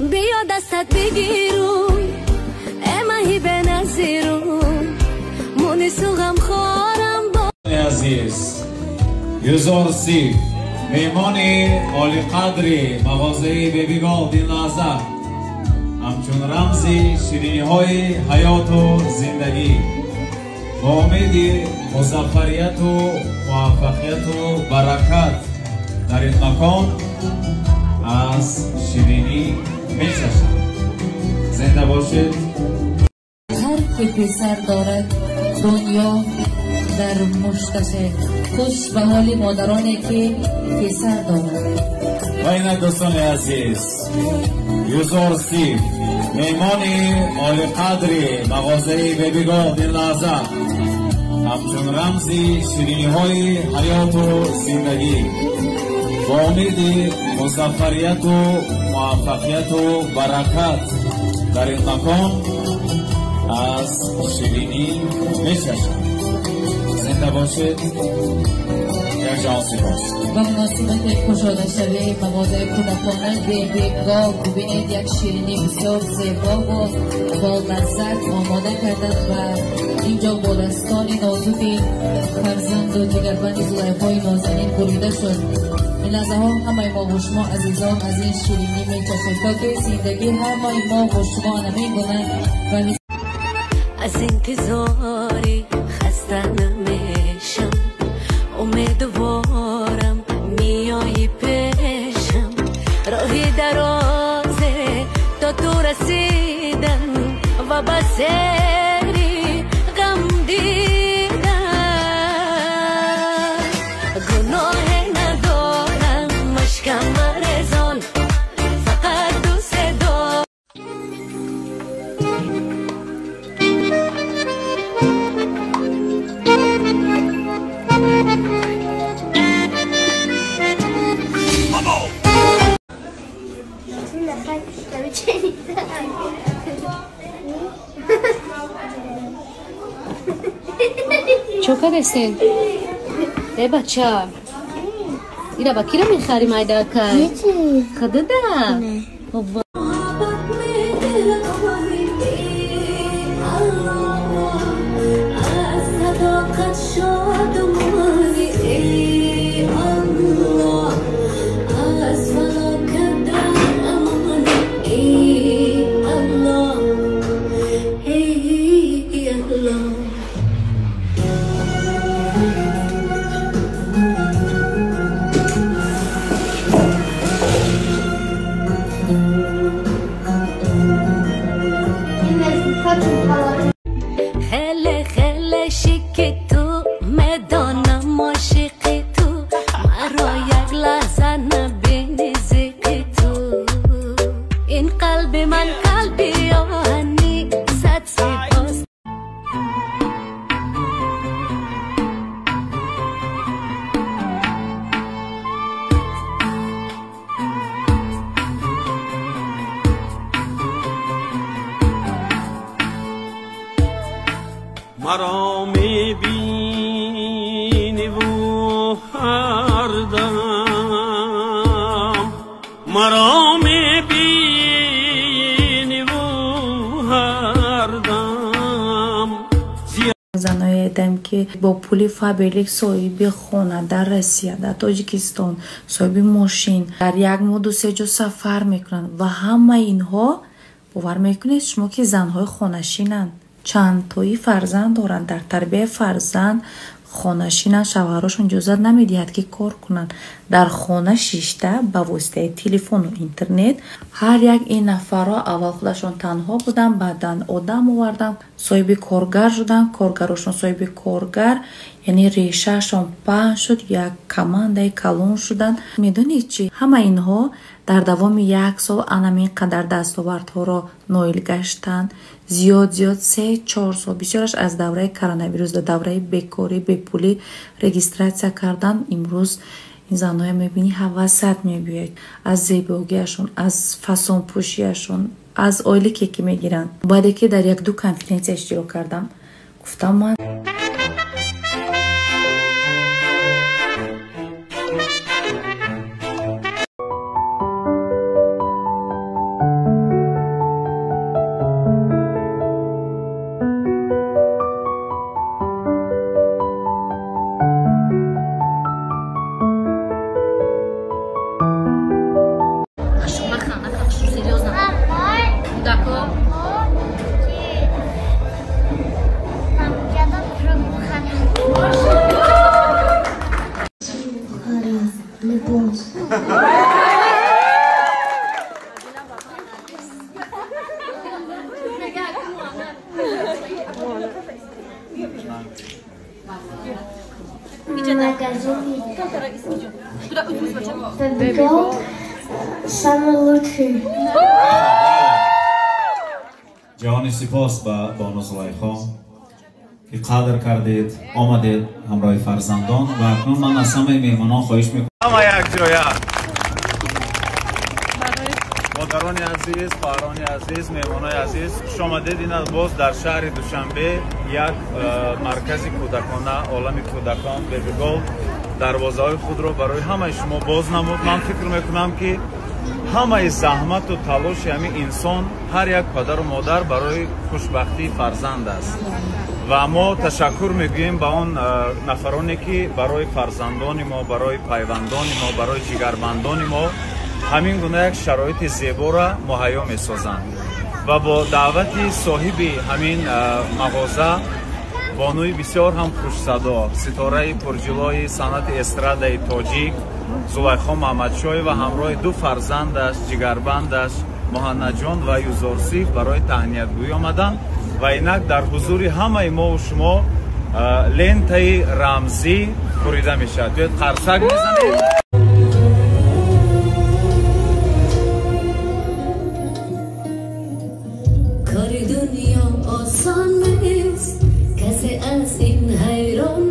بیا دستت بگیرم امهی به نظیرم مونیسو غم خارم با عزیز یوزارسیف меҳмони олиқадри мағозаи Бебигол ин лаҳза ҳамчун рамзи шириниҳои ҳаёту зиндагӣ бо умеди музаффарияту муваффақияту баракат дар ин макон аз ширинӣ мечашад. Зинда бошед. Ҳар ки писар дорад дунё дар мушташе. Хуш ба ҳоли модароне ки писар дорад. Ва инак дӯстони азиз, Юзорсиф меҳмони олиқадри мағозаи Бебигол ин лаҳза ҳамчун рамзи шириниҳои ҳаёту зиндагӣ бо умеди музаффарияту муваффақияту баракат дар ин макон аз ширинӣ мечашад. Зинда бошед. Як ҷаҳон сипос. Ба муносибати кушодашавии мағозаи кӯдакона Бебигол бубинед як ширинӣ бисёр зебо ва бо лаззат омода карданд ва инҷо бо дастони нозуки фарзанду ҷигарбанди Зулайхои нозанин бурида шуд. Ин лаҳзаҳо ҳамаи мо бо шумо азизон аз ин ширинӣ мечашед то ки зиндагии ҳамаи мо бо шумо ҳамин гуна ва аз интизори хаста намешам, умедворам меои пешам, роҳи дарозе то ту расидан ва ба сери ғам дидан. Гуноҳе надорам, ашкам марезон, фақат дӯст дорам. Чо кардастен? Э бача, ира ба кира мехари майдакай? Хадада? خیلی خیلی شیک تو медонам ошиқи ту, маро як лаҳза набини зиқи ту. Ин қалби ман қалби оҳанӣ, сад сипос. Маро мебини ву ҳар дам, маро мебини ву ҳар дам. Заное дам ки бо пули Фаберлик соҳиби хона дар Россия, дар Тоҷикистон, соҳиби мошин, дар як моҳ ду се ҷо сафар мекунанд ва ҳамаи инҳо бовар мекунед шумо ки занҳои хонашинанд. Чандтои фарзанд доранд, дар тарбияи фарзанд хонашинанд, шавҳарошон иҷозат намедиҳад ки кор кунанд. Дар хона шишта ба воситаи телефону интернет ҳар як ин нафарро аввал худашон танҳо буданд, баъдан одам оварданд, соҳиби коргар шуданд, коргарошон соҳиби коргар, яъне решаашон паҳн шуд, як командаи калон шуданд. Медонед чӣ? Ҳама инҳо дар давоми як сол анамин қадар дастовардҳоро ноил гаштанд. Зиёд зиёд 3-4 сол, бисёраш аз давраи коронавирус, дар давраи бекорӣ, бепулӣ регистратсия кардан. Имрӯз ин занҳоя мебинӣ ҳавасат мебиёяд аз зебогиашон, аз фасонпӯшиашон, аз ойлике ки мегиранд. Баъде ки дар як-ду конференсия иштирок кардам, гуфтам ман Магазине Бэби Голд самый лучший. Ҷаҳони сипос ба бону Зулайхо, ки қадр кардед, омадед ҳамроҳи фарзандон. Ва акнун ман аз ҳамаи меҳмонон хоҳиш мекунам, ҳама якҷоя. Модарони азиз, хоҳарони азиз, меҳмонои азиз, хуш омадед. Ин боз дар шаҳри Душанбе як маркази кӯдакона, олами кӯдакон Бэби Голд дарвозаҳои худро барои ҳамаи шумо боз намуд. Ман фикр мекунам, ки ҳамаи заҳмату талоши ҳамин инсон, ҳар як падару модар, барои хушбахтии фарзанд аст. Ва мо ташаккур мегӯем ба он нафароне, ки барои фарзандони мо, барои пайвандони мо, барои ҷигарбандони мо ҳамин гуна як шароити зеборо муҳайё месозанд. Ва бо даъвати соҳиби ҳамин мағоза, бонуи бисёр ҳам хушсадо, ситораи пурҷилои санъати эстрадаи тоҷик Зулайхо Маҳмадшоева ҳамроҳи ду фарзандаш, ҷигарбандаш Муҳаннаҷон ва Юзорсиф барои таҳниятгӯӣ омаданд. Ва инак дар ҳузури ҳамаи мову шумо лентаи рамзӣ бурида мешавад. Биёед, қарсак мезанем. Кори дунё осон нест, касе аз ин ҳайрон.